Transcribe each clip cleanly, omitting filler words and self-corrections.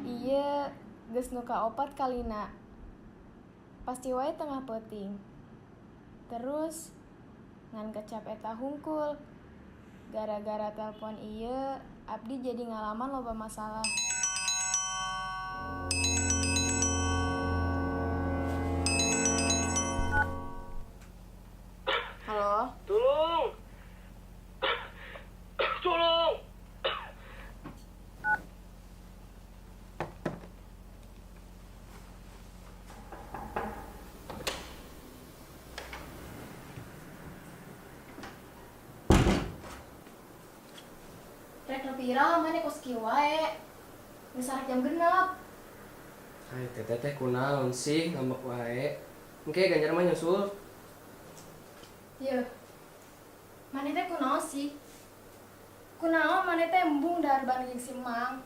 Iya, geus nu kaopat kalina. Pasti wae tengah peuting. Terus ngan kecap eta hungkul. Gara-gara telepon ieu, abdi jadi ngalaman loba masalah. Halo? Tolong! Tolong! Rek nepi iraha maneh kos kieu wae. Geus arek jam 6. Ai teteh teh kunaon sih ngambek wae. Engke Ganjar mah nyusul. Yeuh. Maneh teh kunaon sih? Kunaon maneh teh embung dahar bareng jeung si Mang?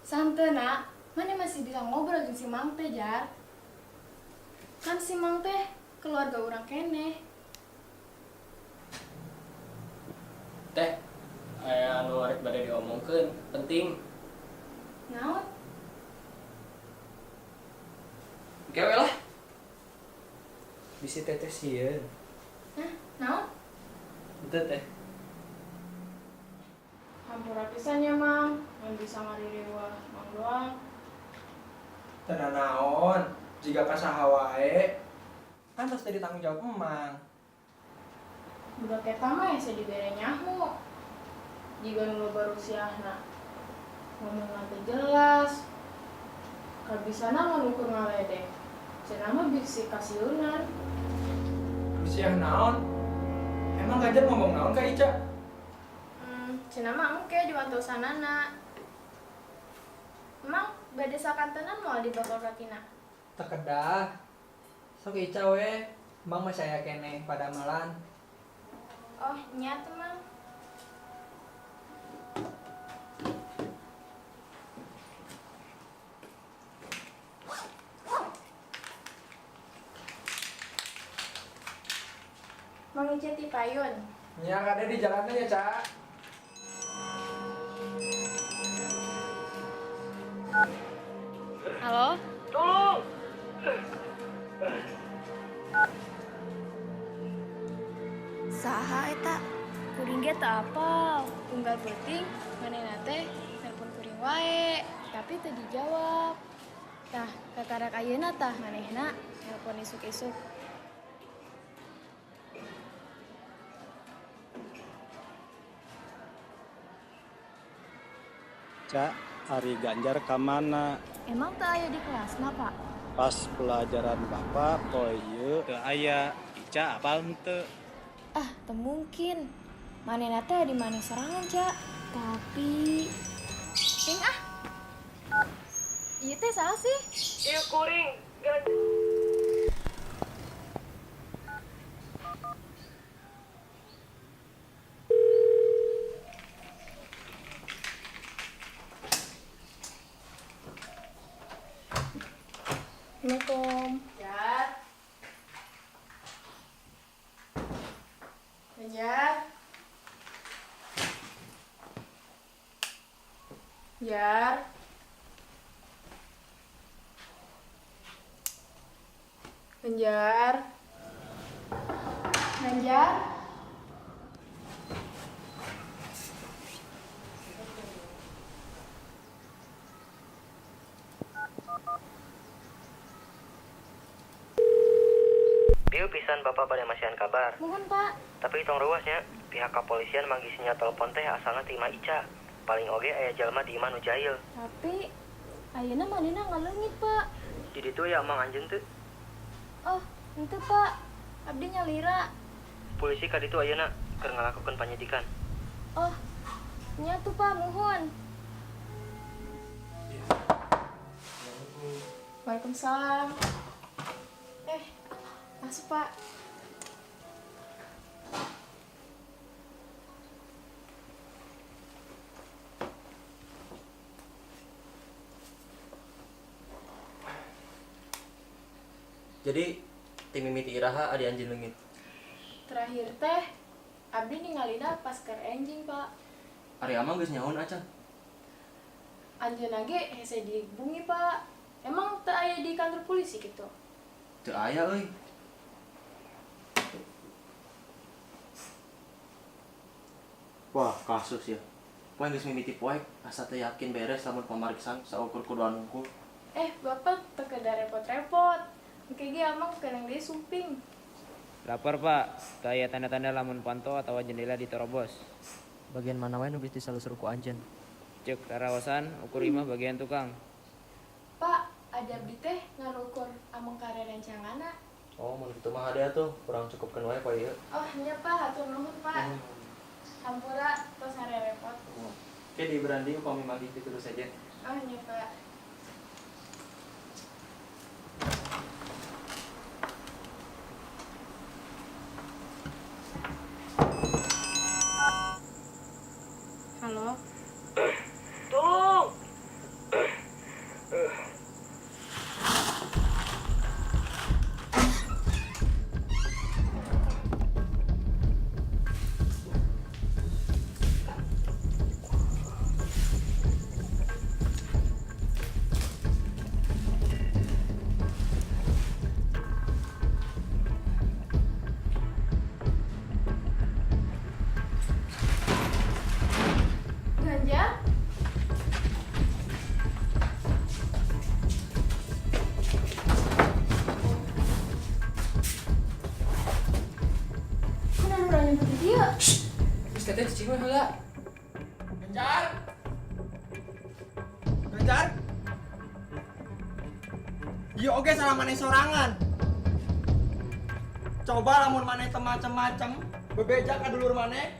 Santeuna, maneh masih bisa ngobrol jeung si Mang teh, Jar. Kan si Mang teh keluarga urang keneh. Teh, aya anu arek bade diomongkeun, penting. Naon? Engke we lah. Bisi teteh sieun. Hah? Naon? Henteu teh. Hampura pisan ya, Mang. Ngan bisa ngaririweuh Mang doang. Teu nanaon, jiga ka saha wae. Kan tos teu ditanggung jawab Emang. Budak eta mah hese dibere nyaho. Jiga nu loba rusiahna. Ngomongna teu jelas. Kabisana ngan ukur ngaledek. Cenah mah bisi kasieunan. Rusiah naon? Emang Ganjar ngomong naon ka Ica? Cenah mah engke diwantosanana. Emang bade sakantenan moal dibakal ka Tina? Teu kedah. Sok Ica we, Emang masih aya keneh padamelan. Oh, nya teh, Mang. Mang Ica ti payun. Nya kade di jalannya ya, Ca. Halo? Tolong! Saha eta? Kuring ge teu apal. Unggal peuting manehna teh nelpon kuring wae, tapi teu dijawab. Tah, katarak ayeuna tah manehna nelpon isuk-isuk. Ca, ari Ganjar ka mana? Emang teu aya di kelasna, Pak? Pas pelajaran Bapak poe ieu teu aya. Ica apal henteu? Ah, teu mungkin. Manehna teh di maneh sorangan, Ca. Tapi ting ah. Ieu teh saha sih? Ieu kuring, Ganjar. Assalamualaikum. Jar. Ganjar. Jar. Ganjar. Ganjar. Pieu pisan Bapak bade masihan kabar. Mohon, Pak. Tapi tong reuas nya, pihak kepolisian manggih sinyal telepon teh asalna ti imah Ica. Paling oge aya jalma di imah nu jahil. Tapi ayeuna manehna ngaleungit, Pak. Di ditu aya emang anjeun teu? Oh, henteu, Pak. Abdi nyalira. Polisi ka ditu ayeuna keur ngalakukeun panyidikan. Oh, nya tuh, Pak, muhun. Waalaikumsalam. Masuk, Pak. Jadi tim mimiti iraha adi anjeun leungit. Terakhir teh abdi ningalina pas keur enjing, Pak. Ari amang geus nyahoan acan? Anjeunna ge hese dihubungi, Pak. Emang teu aya di kantor polisi gitu? Teu aya euy. Wah, kasus ya. Poe geus mimiti poek, asa teu yakin beres lamun pamariksaan saukur kuduan hungkul. Bapak teu kedah repot-repot. Engke ge amang keunang deui sumping. Lapor Pak, teu aya tanda-tanda lamun panto atawa jendela diterobos. Bagian mana wae nu geus disalusur ku anjeun? Ceuk karaosan ukur imah bagian tukang. Pak, ada abdi teh ngan ukur ameng karerencanganna. Oh, mun kitu mah hade atuh, kurang cukupkeun wae poe ieu. Oh, nya Pak, hatur nuhun Pak. Hampura tos harerepot. Oke, di berandi upami manggih kitu saja. Oh, nya Pak. Halo. Tolong. Ganjar? Kunaon urang nyebut di dieu? Geus teteh cicing we heula. Ganjar! Ganjar! Ieu oge salah maneh sorangan. Coba lamun maneh teu macem-macem, bebeja ka dulur maneh.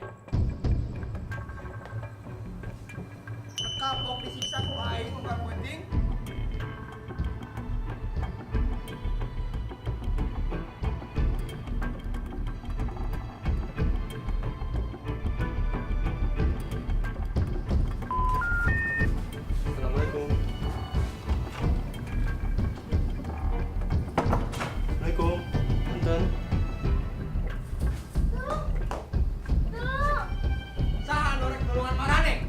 Kapok disiksa ku aing unggal penting. Assalamualaikum. Assalamualaikum. Punten. Tolong. Tolong. Saha nu rek nulungan maraneh?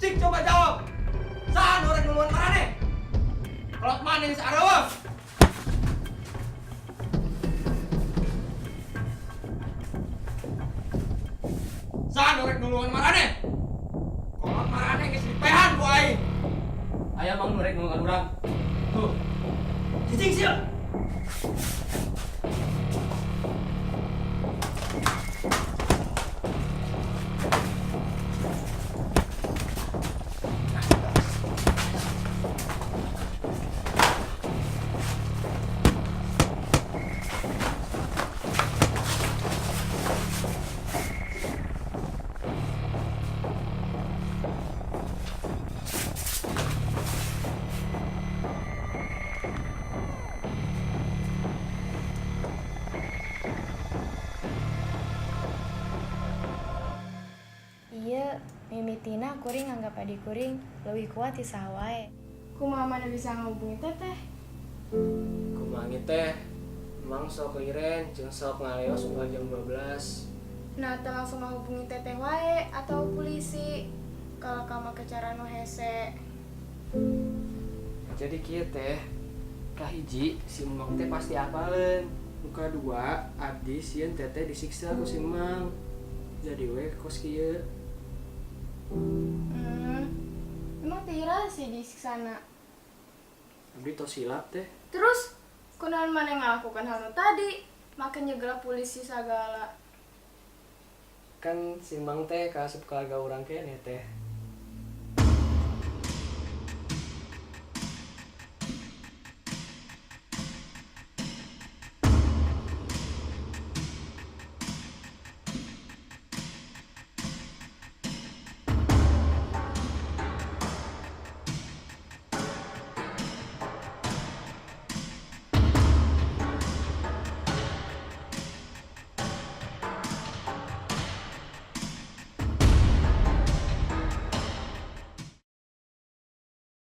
Cik coba jawab. Saha nu rek nulungan maraneh? Kolot maneh geus areueuh. Saha nu rek nulungan maraneh? Kolot maraneh geus dipehan ku aing. Aya mang nu rek nulungan urang. Tuh. Cicing sia. Iya, mimitina kuring nganggap adik kuring leuwih kuat ti saha wae. Kumaha maneh bisa ngahubungi teteh? Kumaha teh? Emang sok liren jeung sok ngaleos unggal jam 12. Nah, teu langsung ngahubungi teteh wae atau polisi. Kalau kamu make cara nu hese. Jadi kieu teh, kahiji si Emang teh pasti apaleun. Nu kadua, abdi sieun teteh disiksa ku si Emang. Jadi we kos kieu. Emang teh ira sih disiksana. Abdi tos hilap teh. Terus kunaon maneh ngalakukan hal nu tadi? Make nyegel polisi sagala. Kan si Emang teh kaasup keluarga urang keneh teh.